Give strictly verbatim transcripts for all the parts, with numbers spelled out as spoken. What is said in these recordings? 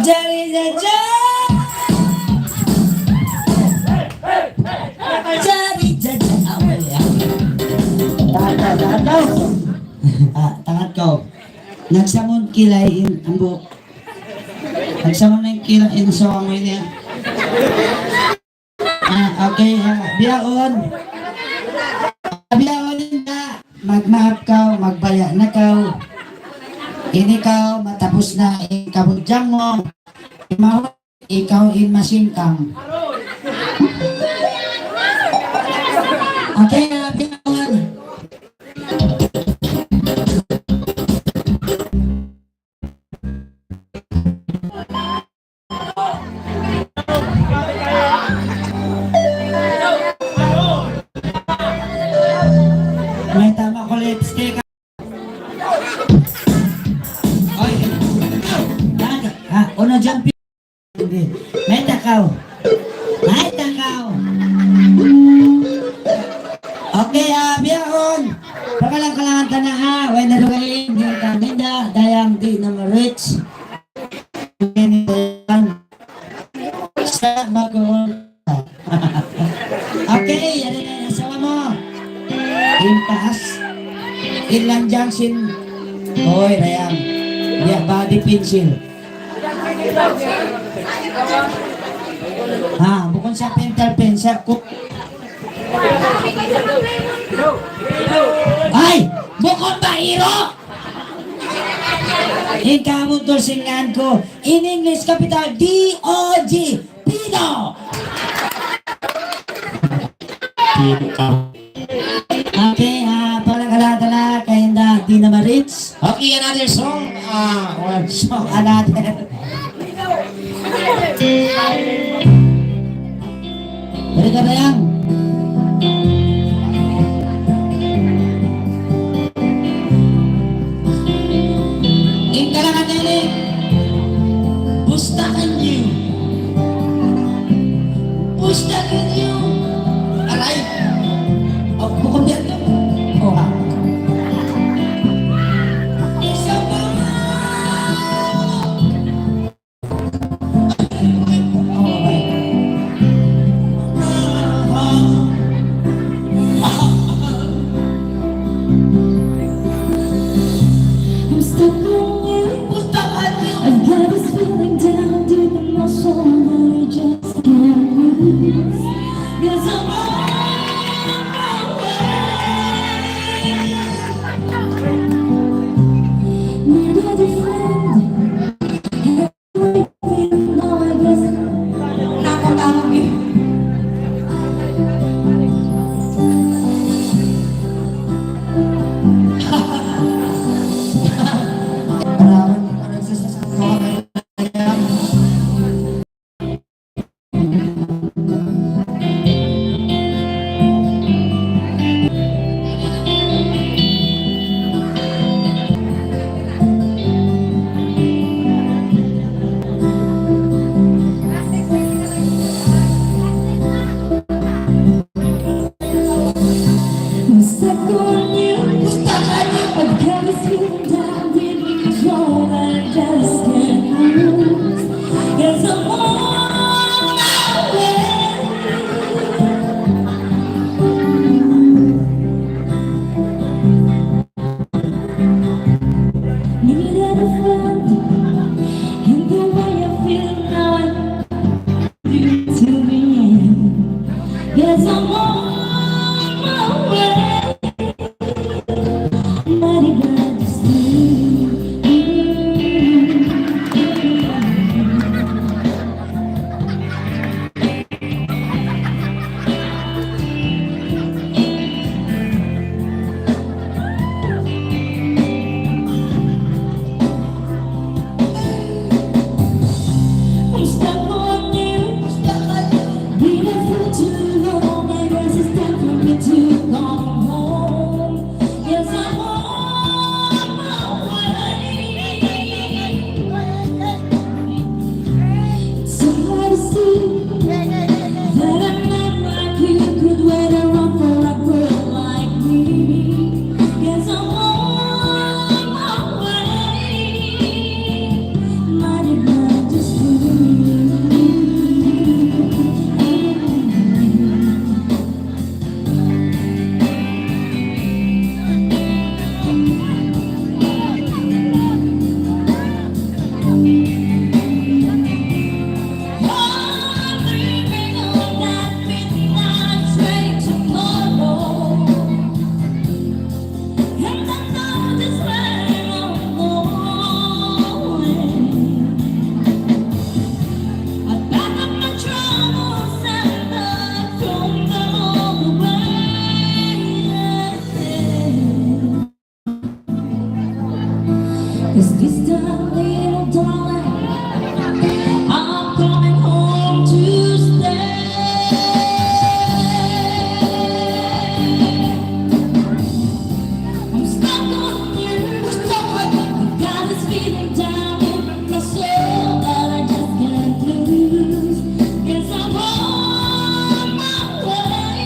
Jari jaja. Jari jaja. Ah, tangan kaw. Nagsamun kilay in hambuuk. Nagsamun na in kilay in asawa mu ini. Ah, okay, ah, bihaun. Ah, bihaun na, magmaap kaw, magbaya' na kaw. Ini kaw, matapus na in kabudjang mu. Mahuli ikaw in masingkang. Okay, ah, bihaun. Mayta' maku lipstick? Oy. Daga. Ha, unu jampi? Mayta' kaw? Mayta' kaw? Okay, ah, bihaun. Pakalang-kalangan ta na, ha. Way na dugaing, di' ka minda, dayang di' na ma-reach. Sa' magkuhul. Okay, yan na yan. Asawa mu. In taas. In lanjang sin. Hoy, dayang. Biya' body pencil. Ha, bukun sa pentel pen, sa ku-, ay, bukun ba iro? In kamu tu singan ku, in English capital D O G, Pino. Okay, ah, pakalang-kalangan ta na, kay hinda di' na ma-reach. Okay, another song. Ah, one song, another. Ready ka, dayang? In kalangan ini, Pustakan niyu. Pustakan niyu. Aray. Oh, bukun yan. Oh, ha. Isa pa. Oh, aray. Cause this time, little darling, I'm coming home to stay. I'm stuck on you. I've got this feeling down in my soul that I just can't lose. Guess I'm on my way.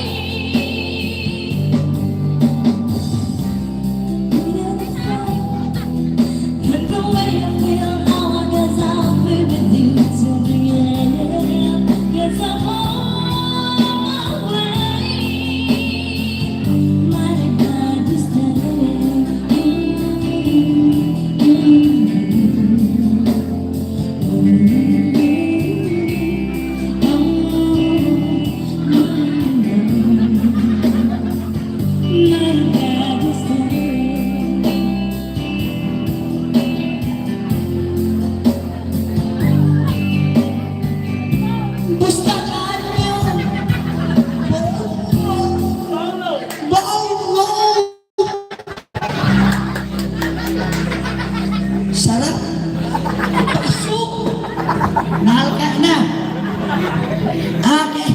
Bustakan niyu. Baul, baul. Sarap. Pasok. Nalka na. Okay.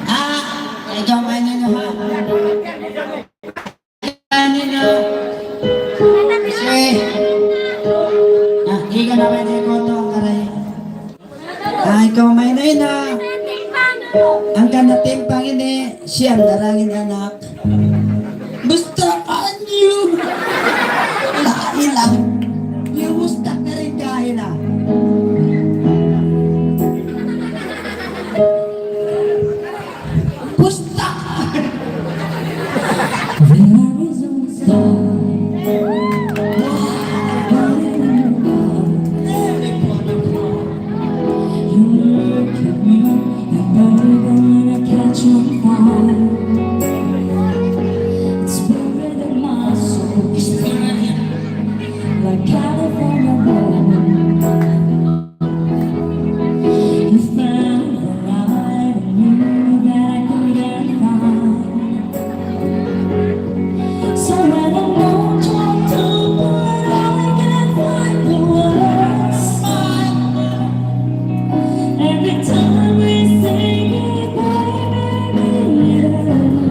Ah, ikaw man yun, ha? Ano na? Kasi, ah, di ka naman ikaw to, ang karay. Ay, ikaw may na yun, ah. Ang kanatimpang ini, siya narangin anak. Bustakan niyu. Lain lang. Yung bustak na rin kain, ah. Bustak! It's burning my soul. It's burning. Like California woman. If I ever lied and knew that I couldn't find. So when I'm on top, but I can't find the words. Every time we say goodbye, baby, it hurts.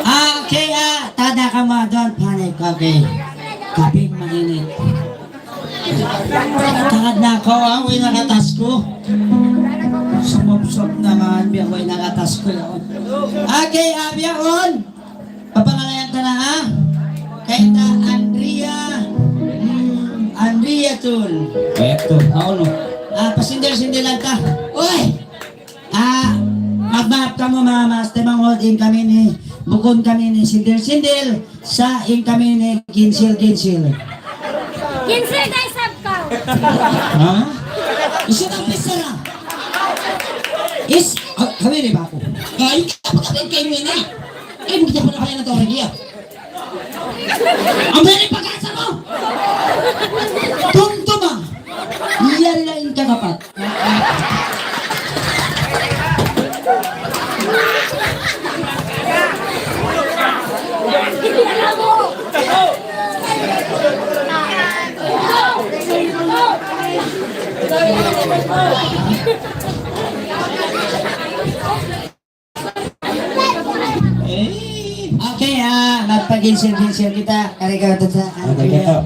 Ah, okay, ah, tada ka ma, don't panic, okay. Kaping mainit. Tagad na aku, ah, way nakatas ku. Sumubsub na man, biya' way nakatas ku yaun. Okay, ah, biya' yaun. Papangalayan ta na, ha? Kay ta Andrea, hmm, Andrea Tun. Kaya to, ano? Ah, pasindil-sindilan ta. Uy! Ah, magmaap kamu, manga maas, taymanghud, in kami ini, bukun kami ini sindil-sindil, sa' in kami ini ginsil-ginsil. Ginsil na isab kaw. Ha? Isa na, isa na. Is, ah, kami ini ba aku? Ay, kapag kayo na. Ay, hindi pa na kaya na to, Regia. Ang very pag-asa mo! Tumtuma! Yan lang in kakapat. Eh. Okay, ah, magpaginsil-ginsil kita. Kari ka, tata. Okay, kita.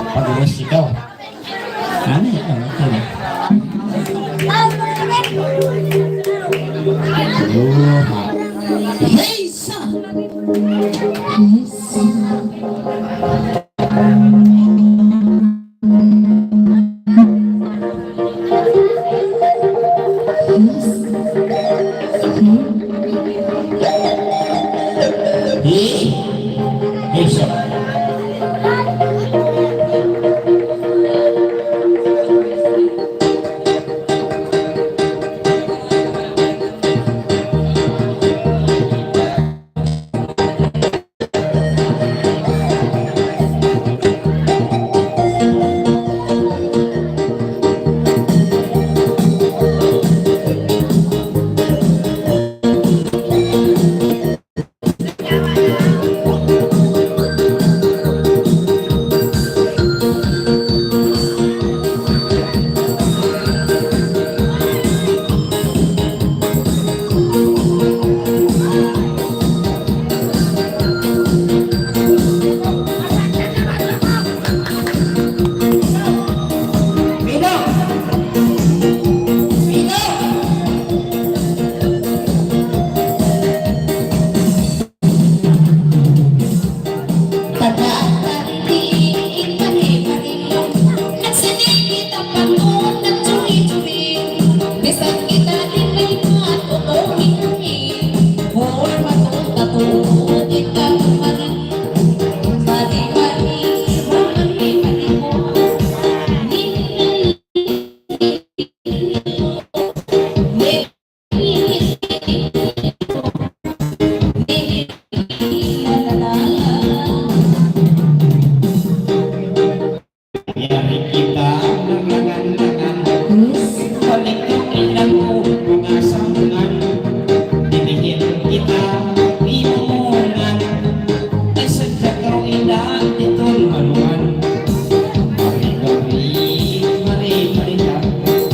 Pag-uwas ikaw. Ano yan? Ano yan? Luha.